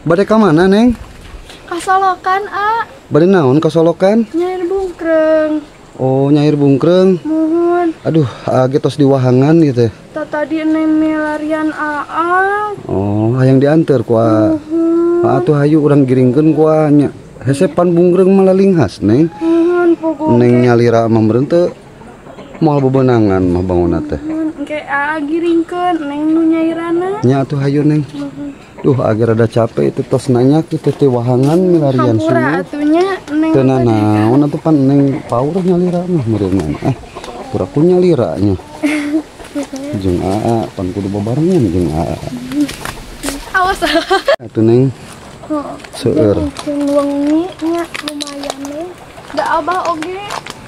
Bade ka mana, Neng? Kasolokan, A. Bade naon kasolokan? Nyair bungkreng. Oh, nyair bungkreng. Muhun. Aduh, age tos di wahangan gitu. Tadi Neng milarian AA. Oh, hayang diantar ku A. Atuh hayu urang giringkeun ku A nya. Hese pan bungkreng malah linghas, Neng. Muhun puguh. Neng nyalira mah meureun teu moal bebenangan mah bangunna teh. Engke A giringkeun Neng nu nyairana. Nya atuh hayu, Neng. Duh, agar rada capek itu tos nanya kita teh wahangan milarian semua. Atunya Neng. Teu nanaon atuh pan Neng paur nyalira mah meureun. Pura ku nyalira nya. Jeung AA pan kudu babarengan jeung AA. Awas. Atuh Neng. Seueur. Wengi nya lumayan Neng. Da abah oge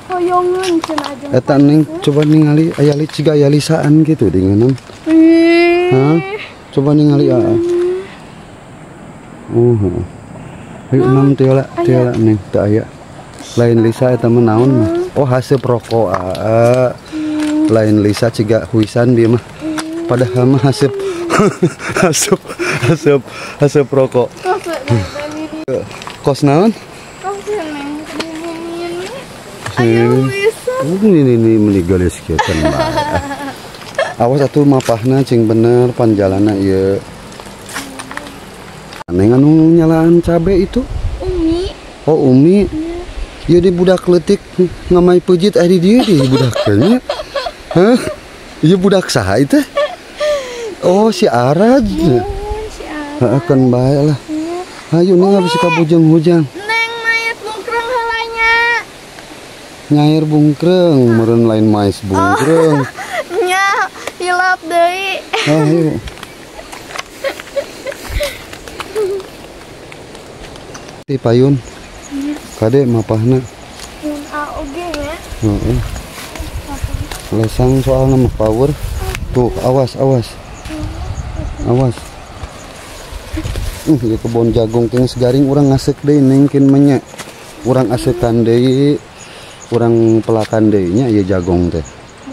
hoyongeun cenah jeung. Eta Neng coba ningali aya ciga aya lisaan kitu dinganan. Hah? Coba ningali AA. Oh, ayo enam tiola, tiola Neng, teu aya. Lain Lisa eta mah naon mah. Oh, haseup rokok aa. Lain Lisa ciga huisan bieu mah. Padahal mah haseup haseup haseup haseup rokok. Kos naon? Kos Neng ini. Aya huisan. Ini meuni geulis kieu kan bae. Awas atuh mapahna cing bener panjalana ieu. Neng anu nyalaan cabe itu? Umi. Oh, Umi. Iya di budak leutik ngamai pejit di dieu di budak nya. Hah? Ieu budak saha itu? Oh, si Arad. Si Arad. Heeh, kan bae lah. Hayu Neng habis ka bujeng hujang. Neng maes bungkreng heula nya. Nyair bungkreng, meureun lain maes bungkreng. Nya, hilap deui. Hayu. Ti payun. Kade mapahna. Mun a oge nya. Heeh. Lesang soalna mah power. Tuh, awas, awas. Awas. Ieu kebon jagung teh geus garing urang ngasek deui Neng kin mah nya. Urang asekan deui, urang pelakan deui nya ieu jagung teh.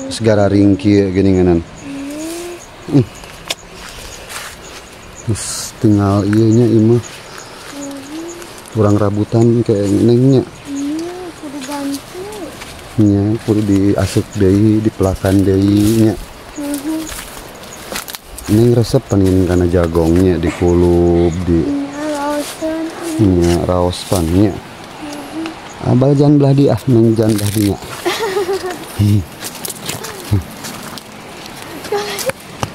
Geus gararing kieu geuninganan. Geus tinggal ieu nya ieu mah. Kurang rabutan kayak Nengnya. Kudu bantu. Nya, kudu diasek deui, dipelakan deui nya. Neng resep panin kana jagongnya dikulub di. Nya, raos pan nya. Abal jan belah di ah, Neng jan belah di nya.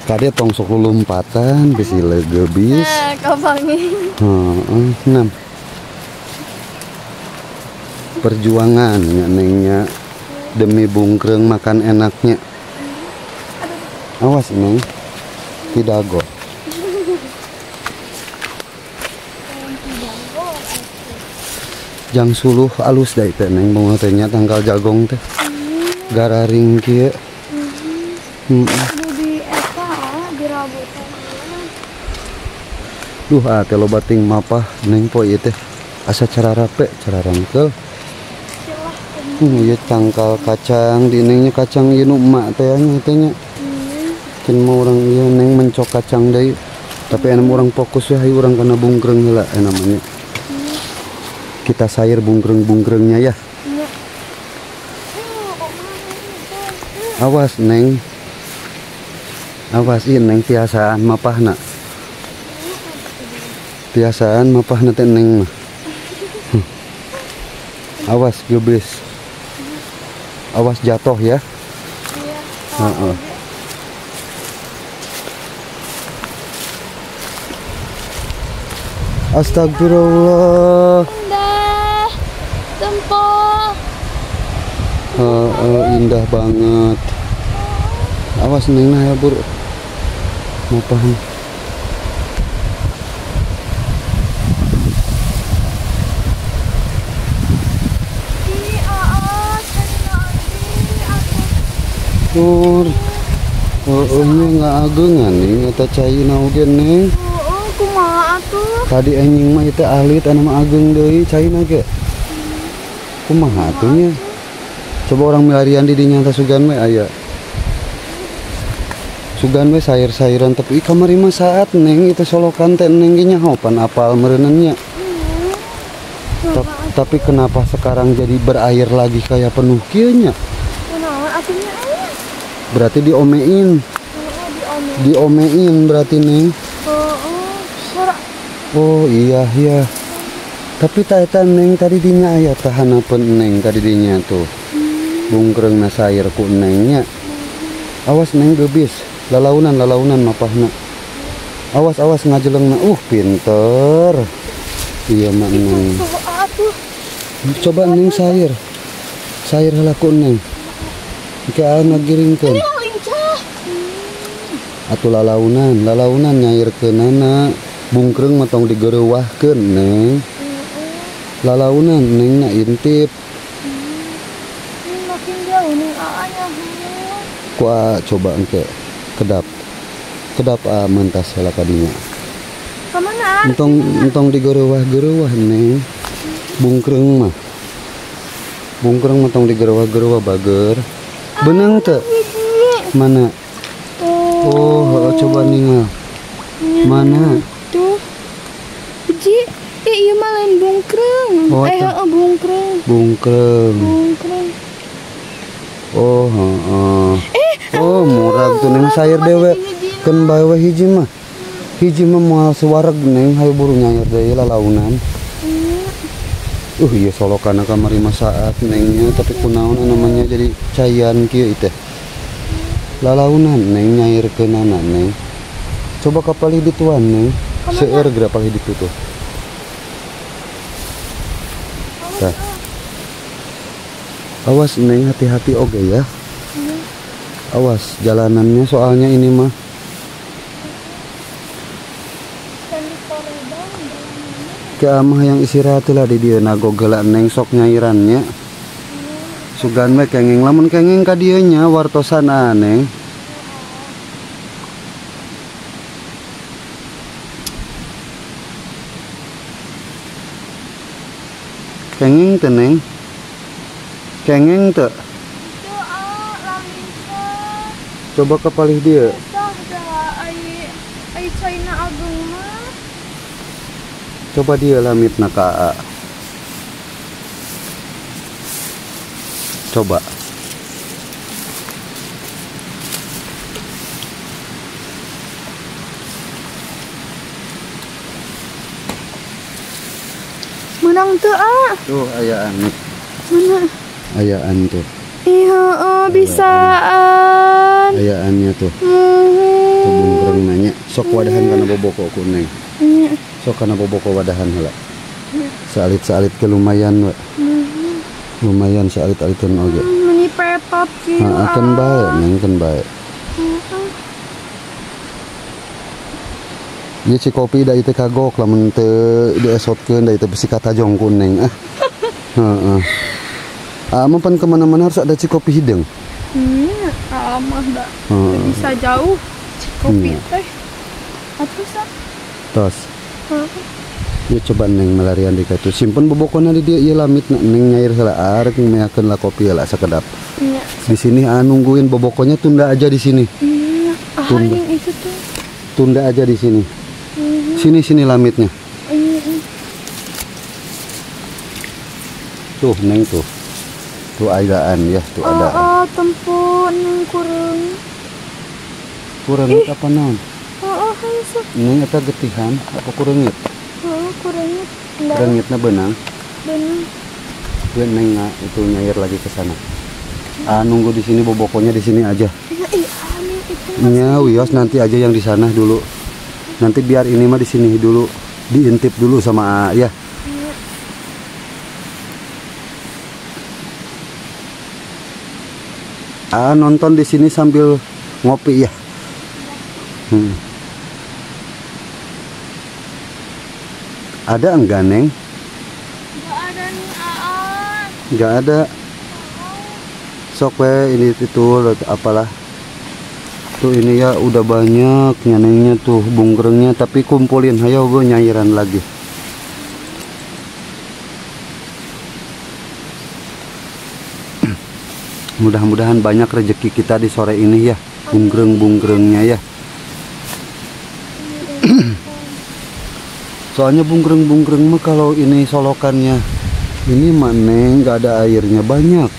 Kade tong sok lulumpatan bisi legebis. Kapangi. Heeh, nam. Perjuangan ya Nengnya demi bungkreng makan enaknya. Awas Neng, tidak go. Jang suluh alus da teh Neng bunga teh nya tangkal jagong teh. Gararing kieu. Di eta dirabutan. Duh ah teh loba ting mapah Neng poe ieu teh. Asa cara rape, cara rangkel. Ieu tangkal kacang di Nengnya kacang ieu nu emak teh nya teh nya. Kin mah urang ieu Neng mencok kacang deui. Tapi anu urang fokus we hayu urang kana bungkreng heula namanya. Kita sayur bungkreng-bungkrengnya ya. Awas Neng. Awas ieu Neng tiasaan mapahna. Tiasaan mapahna teh Neng mah. Awas gebis. Awas jatuh ya. Heeh. Astagfirullah. Indah. Tempo. Indah banget. Awas Neng nah ya bur. Mapahna. Tur. Oh, nya nggak ageungan nih eta caina oge Neng. Oh, kumaha atuh? Tadi anjing mah itu alit anu mah ageung deui caina ge. Kumaha atuh nya? Coba orang milarian di dinya teh sugan we aya. Sugan we sayur-sayuran tapi kamari mah saat Neng itu solokan teh Neng ge nyaho pan apal meureunannya. Tapi kenapa sekarang jadi berair lagi kayak penuh kieu nya? Kunaon atuh nya? Berarti diomein. Diomein berarti Neng. Oh iya iya. Tapi ta eta Neng tadi dinya aya tahanapeun Neng tadi dinya tuh. Bungkreungna sayur ku Nengnya. Awas Neng geubis, lalaunan lalaunan mapahna. Awas awas ngajelengna. Pinter. Iya mak Neng. Coba Neng sayur. Sayur heula ku Neng. Engke ngagiringkeun. Atuh lalaunan, lalaunan nyairkeunana. Bungkreung mah tong digereuwahkeun Neng. Lalaunan Neng na intip. Makin jauh nih aa-nya. Ku aa coba engke kedap. Kedap aa mentas heula ka dinya. Ka mana? Entong entong digereuwah-gereuwah Neng. Bungkreung mah. Bungkreung mah tong digereuwah-gereuwah bager. Beunang teu? Mana? Oh, coba ningal. Mana? Tuh. Hiji. Ieu mah lain bungkreung. Oh, heeh bungkreung. Bungkreung. Bungkreung. Oh, heeh. Oh, murag tuh Neng sayur dewe. Keun bae we hiji mah. Hiji mah moal suwareg Neng, hayu buru nyair deui lalaunan. Ieu solokanna kamari mah saat Nengnya, tapi kunaon namanya jadi caian kieu teh. Lalaunan Neng nyairkeunana Neng. Coba kapalih dituan Neng. Seueur geura palih ditu tuh. Tah. Awas Neng, hati-hati oge ya. Awas jalanannya soalnya ini mah. Ke amah yang istirahat lah di dieu nagog heula Neng sok nyairannya. Sugan we kenging lamun kenging ka dieu nya wartosan aa Neng. Kenging teu Neng? Kenging teu? Coba ke palih dieu. Coba dia lamitna ka aa. Coba. Menang tuh ah. Tuh ayaan nih. Mana? Ayaan tuh. Iya, oh, bisaan. Ayaannya tuh. Tuh bungkreung nanya. Sok wadahan kana boboko ku Neng. Sok kana boboko wadahan heula. Saalit-saalit ke lumayan we. Lumayan saalit-aliteun oge. Meni pepap kieu. Heeh, keun bae Neng, keun bae. Ieu cikopi da ieu teh kagok lamun teu diesotkeun da ieu teh bisi katajong ku Neng ah. Heeh. Aa mah pan kemana-mana harus ada cikopi hideung. Aa mah da bisa jauh cikopi teh. Atuh sa. Tos. Ya coba Neng melarian di katu. Simpen bobokona di dieu ieu lamitna Neng nyair heula arek meakeun lah kopi heula sakedap. Iya. Di sini aa nungguin bobokonya tunda aja di sini. Iya. Tunda. Itu tuh. Tunda aja di sini. Sini sini lamitnya. Tuh Neng tuh. Tuh ayaan ya, tuh ada. Oh, tempo Neng kurang. Kurang apa naon? Oh, hayu. Neng eta getihan apa kureungit? Oh, kureungit. Kureungitna beunang. Beunang. Gue Neng itu nyair lagi ke sana. Ah, nunggu di sini bobokonya di sini aja. Iya, itu. Nya wios nanti aja yang di sana dulu. Nanti biar ini mah di sini dulu, diintip dulu sama A ya. Ah, nonton di sini sambil ngopi ya. Ada enggak Neng? Enggak ada nih Aa. Enggak ada. Sok we ini itu apalah. Tuh ini ya udah banyak nyanengnya tuh bungkerengnya, tapi kumpulin hayo gue nyairan lagi. Mudah-mudahan banyak rezeki kita di sore ini ya. Bungkreng-bungkrengnya ya. Soalnya bungkreng-bungkreng mah kalau ini solokannya ini mah Neng nggak ada airnya banyak.